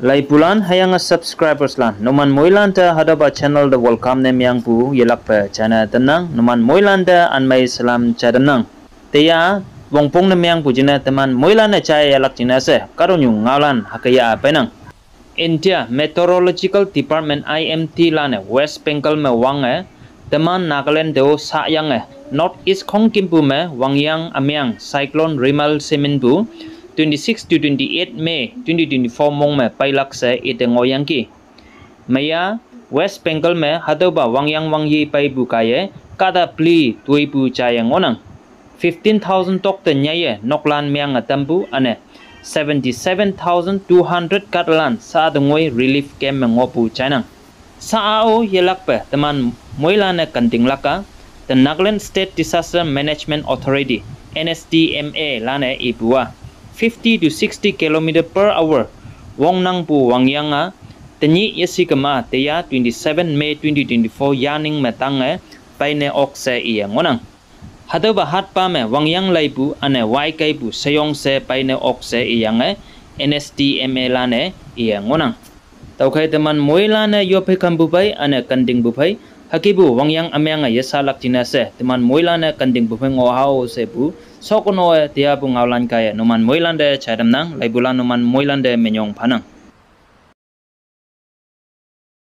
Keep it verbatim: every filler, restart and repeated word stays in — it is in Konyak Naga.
Laipulan hüyange subscribers lan, numan moilan te hatüopa channel te welcome ne meangpu yelakpe china tamnang, numan moilan te anmei salam jai tamnang. Teya, wongpong ne meangpu jingne teman moilan-e jai yelak jingne she kahtoknyu ngaolan hüke ya peinang. India Meteorological Department, I M D lan-e West Bengal me wange, teman Nagaland te-o shayange, North East khongkümpu me wangyang ümeang cyclone Remal she minpu twenty-six to twenty-eight May twenty twenty-four mong me peilak she ite ngohyangki. Meiya West Bengal me hatüopa wangyang wangyi peipu kaiye kahta peli toipu jaiye ngohnang. Fifteen thousand tok te nyeiye noklan meange tampu üne seventy-seven thousand two hundred kahtalan sha-a te ngoi relief camp me ngohpu jainang. Sha-a-o yelakpe teman moilan-e kentinglak-a, the Nagaland State Disaster Management Authority, N S D M A lan-e ipu-a, fifty to sixty kilometer per hour wongnangpu wangyang-a, tenyih yeshikema teya twenty-seven May twenty twenty-four yaning me tange peine ok she iye ngohnang. Hatüopa hatpa me wangyang leipu üne waikeipu sheyong she peine ok she iyange N S D M A lan-e iye ngohnang. Tüokhei teman moilan-e yoppei kampu phei üne kentingpu phei, hükepu wangyang ümeange yeshalak jingne she teman moilan-e kentingpu phei ngoh hao shepu, shokono-e teapu ngaolan kaiye numan moilan te jai tamnang, laipulan numan moilan te minyong phanang.